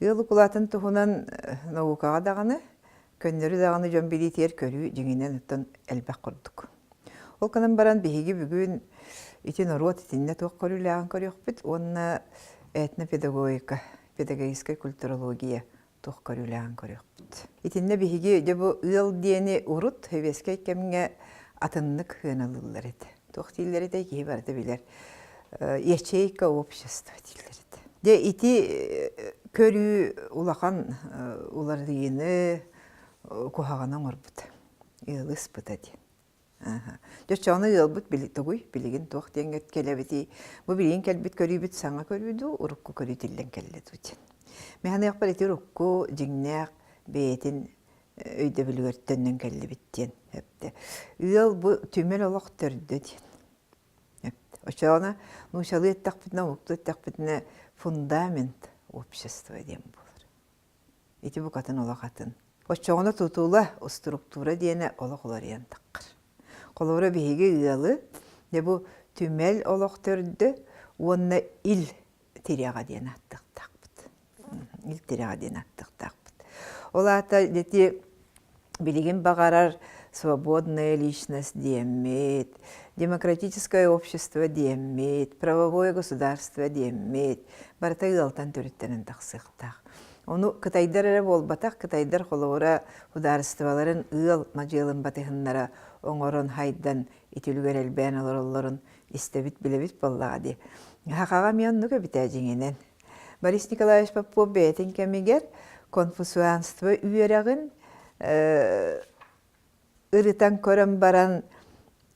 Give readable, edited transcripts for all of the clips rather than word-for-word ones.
Ыал укулаатын туһунан наукаҕа даҕаны, көннөрү даҕаны дьон билиитигэр көрүү дьиҥинэн оттон элбэх курдук. Ол гынан баран биһиги бүгүн ити норуот итиннэ туох көрүүлээҕин көрүөхпүт уонна этнопедагогика, педагогическай культурология туох көрүүлээҕин көрүөхпүт. Итиннэ биһиги дьэ бу ыал диэни урут сэбиэскэй кэмҥэ атыннык сыаналыыллар этэ. Туох дииллэр этэй киһи барыта билэр. Ячейка общества дииллэр этэ. Дьэ ити көрүү улахан уларыйыыны куһаҕаны оҥорбута. Ыалы ыспыта диэн. Дьэ оччоҕуна ыалбыт тугуй билигин туох диэҥҥэ кэлэбитий? Бу билигин кэлбит көрүүбүт саҥа көрүү дуу, урукку көрүү тиллэн кэллэ дуу диэн. Мин саныахпар ити урукку дьиҥнээх бэйэтин өйдөбүлүгэр төннөн кэллибит диэн эптэ. Ыал бу түмэл олох төрдө диэн. Оччоҕуна нуучалыы эттэхпитинэ, омуктуу эттэхпитинэ фундамент общества диэн буолар. Ити букатын олох атын. Оччоҕуна тутула, устуруктуура диэнэ олох уларыйан таххар. Холобура, биһиги ыалы, дьэ бу түмэл олох төрдө уонна ил тирэҕэ диэн ааттыахтаахпыт. Ил тирэҕэ диэн ааттыахтаахпыт. Ол аата ити билигин баҕарар свободная личность диэммит, демократическое общество диэммит, правовое государство диэммит, барыта ыалтан төрүттэнэн тахсыахтаах. Ону кытайдар эрэ буолбатах, кытайдар холобура судаарыстыбаларын ыал мадьыалын батыһыннара оҥорон хайдан итилүгэр элбээн олороллорун истэбит, билэбит буоллаҕа дии. Хахаҕа эмиэ оннук эбит ээ дьиҥинэн. Борис Николаевич Попов бэйэтин кэмигэр конфуцианство үөрэҕин ырытан көрөн баран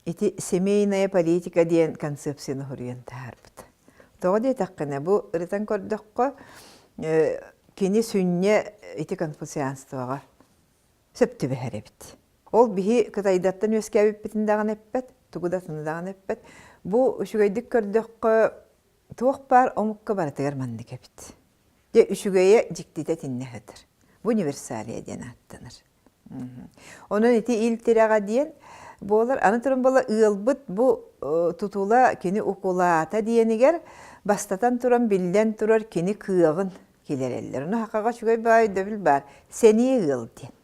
ити семейная политика диэн концепцияны суруйан таһаарбыт. Тоҕо диэтэххинэ, бу ырытан көрдөххө, кини сүнньэ ити конфуцианствоҕа сөп түбэһэр эбит. Ол биһи кытайдартан үөскээбиппитин даҕаны эппэт, тугу да атыны даҕаны эппэт. Бу үчүгэйдик көрдөххө, туох баар омукка барытыгар маннык эбит. Дьэ, үчүгэйэ дьиктитэ итиннэ сытар. Бу универсалия диэн ааттанар. Онон ити ил тирэҕэ диэн буолар. Аны туран буола ыалбыт бу тутула кини укулаата диэнигэр бастатан туран биллэн турар кини кыаҕын килэрэллэр. Ону хахаҕа үчүгэй баай өйдөбүл баар. Сэниэ ыал диэн.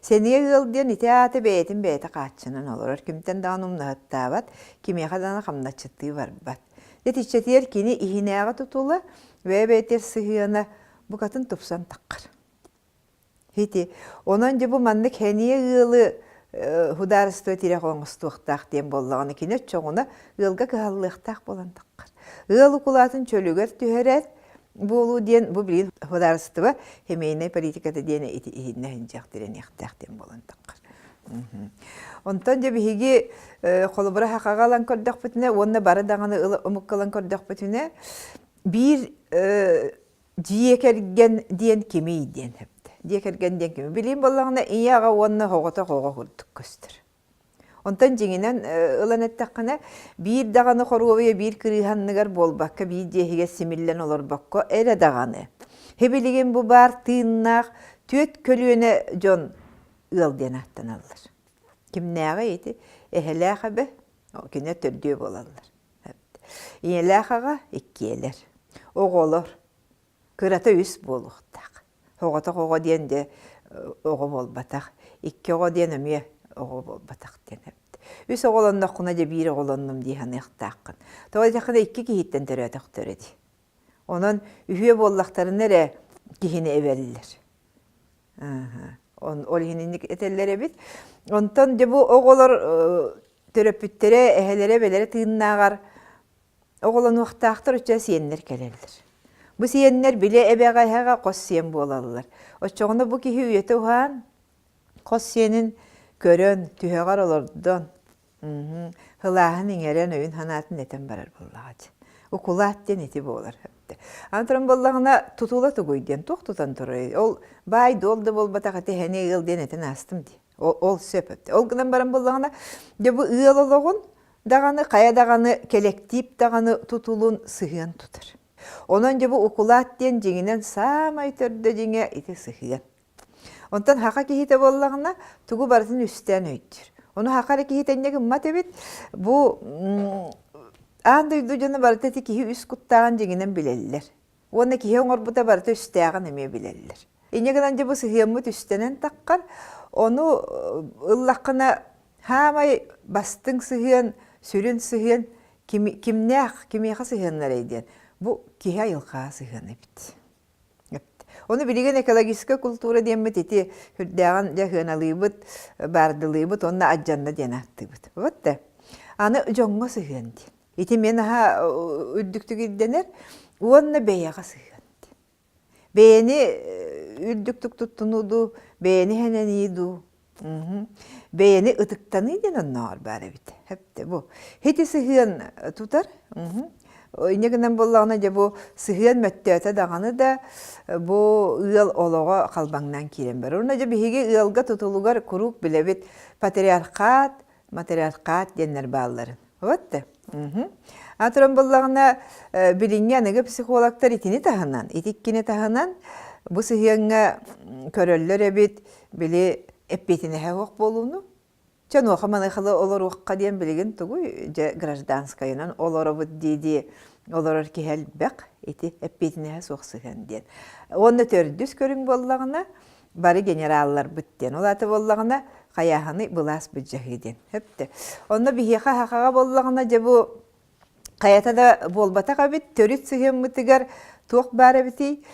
Сэниэ ыал диэн ити аата бэйэтин бэйэтэ хааччынан олорор, кимтэн даҕаны умнаһыттаабат, кимиэхэ даҕаны хамначчыттыы барбат. Итиччэтигэр кини иһинээҕи тутула, бэйэ-бэйэтигэр сыһыана букатын тупсан таххар. Ити, онон дьэ бу маннык сэниэ ыалы судаарыстыба тирэх оҥостуохтаах диэн буоллаҕына, кини оччоҕуна ыалга кыһаллыахтаах буолан таххар. Ыал укулаатын чөлүгэр түһэрэр, буолуу диэн бу билигин судаарыстыба семейнай политиката диэн ити иһиннэ сылдьыах тирэниэхтээх диэн буолан таххар. Онтон дьэ биһиги холобура хахаҕа ылан көрдөхпүтүнэ уонна бары даҕаны омукка ылан көрдөхпүтүнэ биир дьиэ кэргэн диэн кимий диэн сөптө. Дьиэ кэргэн диэн кимий? Билигин буоллаҕына ийэ аҕа уонна оҕото оҕо курдук көстөр. Онтон дьиҥинэн ылан эттэххинэ, биир даҕаны хоруобуйа биир кырыыһанныгар буолбакка, биир дьиэ иһигэр симиллэн олорбокко эрэ даҕаны, һибилигин бу баар тыыннаах түөрт көлүөнэ дьон ыал диэн ааттаналлар. Кимнээҕий ити? Эһэлээх эбэ, кинилэр төрдүө буолаллар. Ийэлээх аҕа иккиэлэр. Оҕолор кырата үс буолуохтаах. Оҕотох оҕо диэн дьэ оҕо буолбатах. Икки оҕо диэн эмиэ оҕо буолбатах диэн эбит. Үс оҕолонноххуна дьэ биир оҕолоннум дии саныахтааххын. Тоҕо диэтэххинэ икки киһиттэн төрөөтөхтөрө дии. Онон үһүө буоллахтарына эрэ киһини эбэллэр. Ол иһин инник этэллэр эбит. Онтон дьэ бу оҕолор төрөппүттэрэ, эһэлэрэ, эбэлэрэ тыыннааҕар Оҕолонуохтаахтар оччо сиэннэр кэлэллэр. Бу сиэннэр били эбэҕэ эһэҕэ хос сиэн буолаллар. Оччоҕуна бу киһи үйэтэ уһаан, хос сиэнин көрөн, түһэҕэр олордон, сылааһын иҥэрэн, өйүн-санаатын этэн барар буоллаҕа дии. Укулаат диэн ити буолар. Аны туран буоллаҕына, тутула тугуй диэн туох тутан турарый? Ол баай-дуол да буолбатах ити эһэни ыал диэн этэн аастым дии. Ол сөп. Ол гынан баран буоллаҕына, дьэ бу ыал олоҕун даҕаны, хайа даҕаны кэлэктиип даҕаны тутулун сыһыан тутар. Онон дьэ бу укулаат диэн дьиҥинэн саамай төрдө дьиҥэ ити сыһыан. Онтон хаха киһитэ буоллаҕына, тугу барытын үстээн өйдүүр. Ону хаха эрэ киһитэ инньэ гыммат эбит. Бу аан дойду дьоно барыта ити киһи үс куттааҕын дьиҥинэн билэллэр. Уонна киһи оҥорбута барыта үстээҕин эмиэ билэллэр. Инньэ гынан дьэ бу сыһыаммыт үстэнэн таххар, ону ыллаххына хаамай бастыҥ сыһыан, сүрүн сыһыан ким, кимнээх, кимиэхэ сыһыаннарай диэн бу киһи айылҕаҕа сыһыан эбит. Ону билигин экологическай култуура диэммит ити үрдээҕин дьэ сыаналыыбыт, баардылыыбыт уонна адьанна диэн ааттыыбыт. Вот да. Аны дьоҥҥо сыһыан диэн. Ити мен аһа үрдүктүк ирдэнэр уонна бэйэҕэ сыһыан диэн. Бэйэни үрдүктүк туттунуу дуу, бэйэни хэнэнии дуу, Бэйэни ытыктаныы диэн оннооҕор баар эбит. Хэптэ бу. Хити сыһыан тутар. Инньэ гынан буоллаҕына дьэ бу сыһыан мөттөөтө даҕаны да бу ыал олоҕо халбаҥнаан киирэн барар. Уонна дьэ биһиги ыалга тутулугар куруук билэбит патриархат, матриархат диэннэр баалларын. Вот да. А туран буоллаҕына билиҥҥи аныгы психологтар итини таһынан, ити иккини таһынан бу сыһыаҥҥа көрөллөр эбит, били эппиэтинэһэ суох буолууну. Чэ, онуоха маныхалы олоруохха диэн билигин тугуй, дьэ гражданскайынан олоробут дии-дии олорор киһи элбэх, ити эппиэтинэһэ суох сыһыан диэн. Уонна төрдүс көрүҥ буоллаҕына, бары генералларбыт диэн. Ол аата буоллаҕына, хайааһыны былаас былдьаһыы диэн. Хөптө. Онно биһиэхэ хахаҕа буоллаҕына, дьэ бу хайата да буолбатах эбит, төрүт сыһыаммытыгар туох баар эбитий?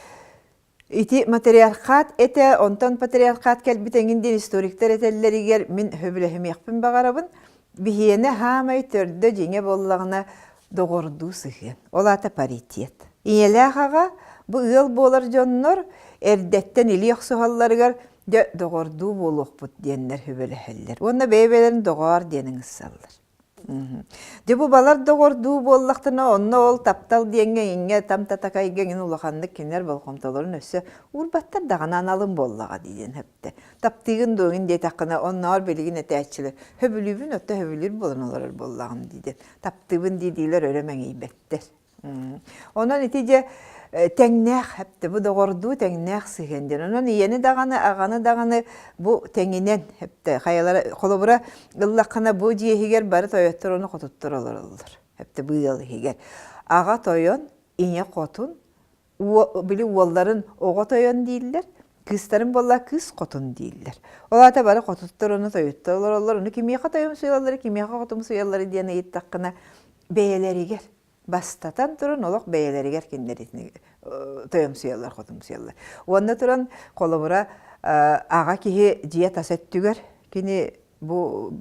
Ити матриархат этэ, онтон патриархат кэлбит эҥин диэн историктар этэллэригэр мин сөбүлэһимиэхпин баҕарабын. Биһиэнэ хаамай төрдө дьиҥэ буоллаҕына доҕордуу сыһыан. Ол аата паритет. Ийэлээх аҕа бу ыал буолар дьоннор эрдэттэн илии охсуһалларыгар дьэ доҕордуу буолуохпут диэннэр сөбүлэһэллэр. Уонна бэйэ-бэйэлэрин доҕоор диэн ыҥырсаллар. Дьэ бу балар доҕордуу буоллахтарына онно ол таптал диэҥҥэ иҥҥэ там-татакайга иҥин улаханнык кинилэр болҕомтолорун өссө уурбаттар даҕаны аналым буоллаҕа дии диэн сөптө. Таптыыгын дуоҥин диэтэххинэ оннооҕор билигин этээччилэр сөбүлүүбүн отто сөбүлүүр буолан олорор буоллаҕым дии диэн таптыыбын дии диилэр өрө мэҥийбэттэр. Онон ити дьэ тэҥнээх хэптэ бу доҕордуу тэҥнээх сыһыан диэн. Онон ийэни даҕаны, аҕаны даҕаны бу тэҥинэн хэптэ хайалара холобура ыллаххына бу дьиэ иһигэр бары тойоттор уонна хотуттар олороллор. Хэптэ бу ыал иһигэр. Аҕа тойон, ийэ хотун, били уолларын оҕо тойон дииллэр, кыыстарын буолла кыыс хотун дииллэр. Ол аата бары хотуттар уонна тойуттар олороллор. Ону кимиэхэ тойомсуйаллара, кимиэхэ хотумсуйаллара диэн ыйыттаххына бэйэлэригэр бастатан туран олох бэйэлэригэр кинилэр итини тойомсуйаллар, хотумсуйаллар. Уонна туран холобура аҕа киһи дьиэ тас өттүгэр кини бу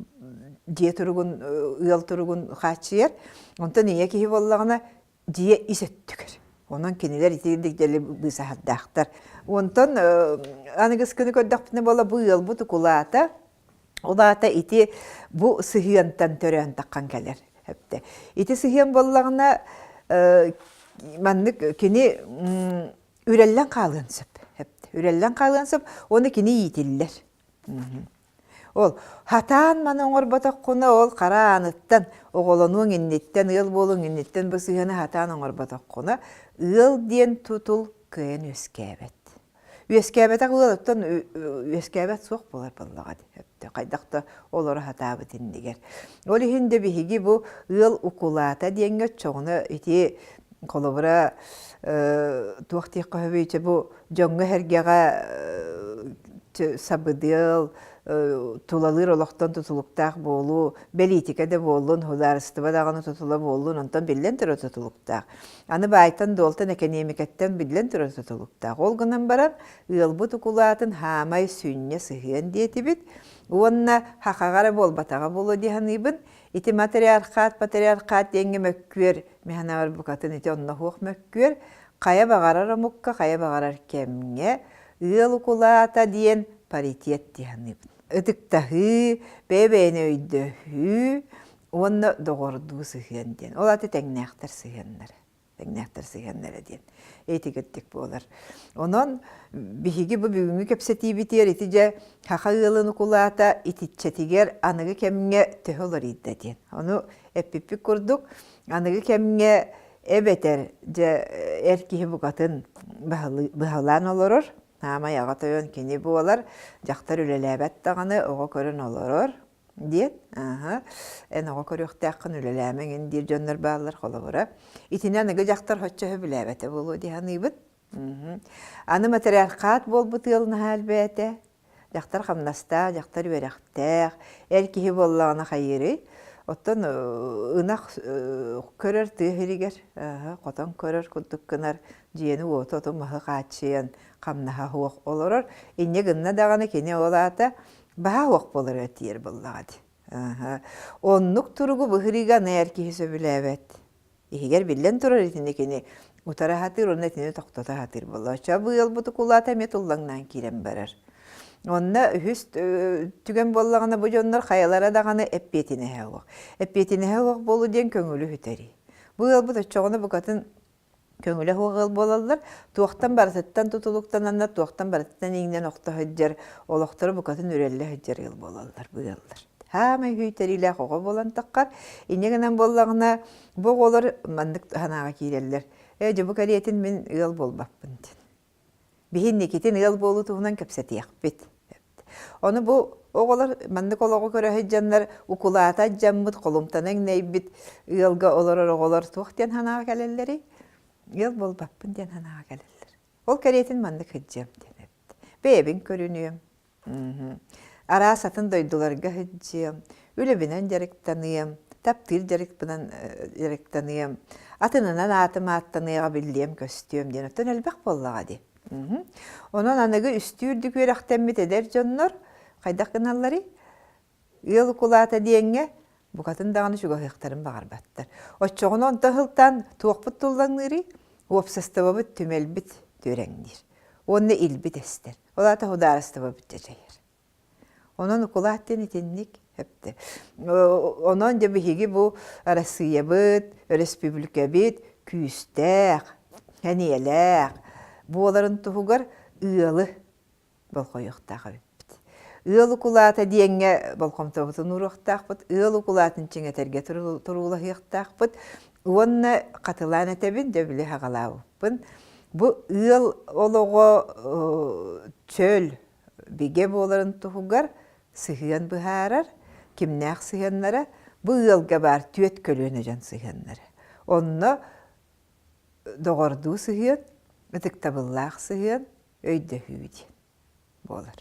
дьиэ туругун ыал туругун хааччыйар. Онтон ийэ киһи буоллаҕына дьиэ ис өттүгэр. Онон кинилэр итирдик дьэли быысаһардаахтар. Онтон аныгыскыны көрдөхпүнэ буола бу ыалбыт укулаата Ол аата ити бу сыһыантан төрөөн таххан кэлэр. Эптэ. Ити сыһыан буоллаҕына маннык кини үрэллэн хаалыан сөп. Эптэ. Үрэллэн хаалыан сөп уонна кини иитиллэр. Ол хатаан маны оҥорботоххуна ол хара ааныттан оҕолонуоҥ инниттэн ыал буолуоҥ инниттэн бу сыһыаны хатаан оҥорботоххуна ыал диэн тутул кыайан үөскээбэт. Үөскээбэтэх ыал оттон үөскээбэт суох буолар буоллаҕа дии. Хайдах да олоро сатаабыт иннигэр. Ол иһин да биһиги бу ыал укулаата диэҥҥэ оччоҕуна ити холобура туох диэххэ сөбүй бу дьоҥҥо-сэргэҕэ сабыдыал тулалыыр олохтон тутулуктаах буолуу, бэлиитикэ да буоллун, судаарыстыба даҕаны тутула буоллун, онтон биллэн турар тутулуктаах. Аны баайтан-дуолтан, экэниэмикэттэн биллэн турар тутулуктаах. Ол гынан баран, ыалбыт укулаатын хаамай сүнньэ сыһыан диэтибит уонна хахаҕа эрэ буолбатаҕа буолуо дии саныыбын. Ити матриархат, патриархат диэҥҥэ мөккүөр, мин санаабар букатын ити онно суох мөккүөр, хайа баҕарар омукка, хайа баҕарар кэмҥэ ыал укулаата диэн паритет дии саныыбын. Ытыктаһыы, бэйэ-бэйэни өйдөһүү уонна доҕордуу сыһыан диэн. Ол аата тэҥнээхтэр сыһыаннара. Тэҥнээхтэр сыһыаннара диэн. Этигирдик буолар. Онон биһиги бу бүгүҥҥү кэпсэтиибитигэр ити дьэ саха ыалын укулаата итиччэтигэр аныгы кэмҥэ төһө уларыйда диэн. Ону эппиппит курдук аныгы кэмҥэ эбэтэр дьэ эр киһи букатын быһалаан олорор, хаамай аҕа тойон кини буолар, дьахтар үлэлээбэт даҕаны оҕо көрөн олорор. диэн. Ааһа, эн оҕо көрүөхтээххин үлэлээмэҥ ин диир дьоннор бааллар холобура. Итини аныгы дьахтар соччо сөбүлээбэтэ буолуо дии саныыбын. Аны матриархат буолбут ыал наһаа элбээтэ. Дьахтар хамнастаах, дьахтар үөрэхтээх, эр киһи буоллаҕына хайыырый? Оттон ынах көрөр тыа сиригэр хотон көрөр курдук гынар, дьиэни-уоту оту-маһы хааччыйан хамнаһа суох олорор. Инньэ гынна даҕаны кини ол аата баһа суох буоларыгар тиийэр буоллаҕа дии. Оннук туругу быһырыыга аны эр киһи сөбүлээбэт. Иһигэр биллэн турар итини кини утара сатыыр уонна итини тохтото сатыыр буолла. Оччо бу ыалбыт укулаата эмиэ туллаҥнаан киирэн барар. Онно үһүс түгэн буоллаҕына бу дьоннор хайалара даҕаны эппиэтинэһэ суох. Эппиэтинэһэ суох буолуу диэн көҥүлү сүтэрии. Бу ыалбыт оччоҕуна букатын көҥүлэ суох ыал буолаллар, туохтан барытыттан тутулуктананнар, туохтан барытыттан иҥнэн охто сылдьар, олохторо букатын үрэллэ сылдьар ыал буолаллар бу ыаллар. Хаамай хүйтэриилээх оҕо буолан таххар, инньэ гынан буоллаҕына, бу оҕолор маннык санааҕа киирэллэр. Ээ, дьэ бу кэриэтин мин ыал буолбаппын диэн. Биһинникитин ыал буолуу туһунан кэпсэтиэхпит. Ону бу оҕолор маннык олоҕу көрө сылдьаннар укулаата дьаммыт, холумтана иҥнэйбит ыалга олорор оҕолор туох диэн санааҕа кэлэллэрий? Ыал буолбаппын диэн санааҕа кэлэллэр. Ол кэриэтин маннык сылдьыам диэн эбит. Бэйэбин көрүнүөм. Араас атын дойдуларга сылдьыам, үлэбинэн дьарыктаныам, таптыыр дьарыкпынан дьарыктаныам, атынынан аатым ааттаныаҕа биллиэм-көстүөм диэн оттон элбэх буоллаҕа дии. Онон аныгы үстүү үрдүк үөрэхтэммит эдэр дьоннор хайдах гыналларый? Ыал укулаата диэҥҥэ букатын даҕаны чугаһыахтарын баҕарбаттар. Оччоҕуна онтон сылтаан туохпут туллаҥныырый? Уопсастыбабыт түмэлбит түөрэҥниир. Уонна илбит эстэр. Ол аата судаарыстыбабыт дьадьайар. Онон укулаат диэн итинник эптэ. Онон дьэ биһиги бу Арассыыйабыт, өрөспүүбүлүкэбит күүстээх, сэниэлээх буоларын туһугар ыалы болҕойуохтаах эбиппит. Ыал укулаата диэҥҥэ болҕомтобутун ууруохтаахпыт, ыал укулаатын чиҥэтэргэ туруулаһыахтаахпыт уонна хатылаан этэбин, дьэ били хаҕалаабыппын. Бу ыал олоҕо чөл, бигэ буоларын туһугар сыһыан быһаарар, кимнээх сыһыаннара бу ыалга баар түөрт көлүөнэ дьон сыһыаннара. Онно доҕордуу сыһыан, ытыктабыллаах сыһыан, өйдөһүү диэн буолар.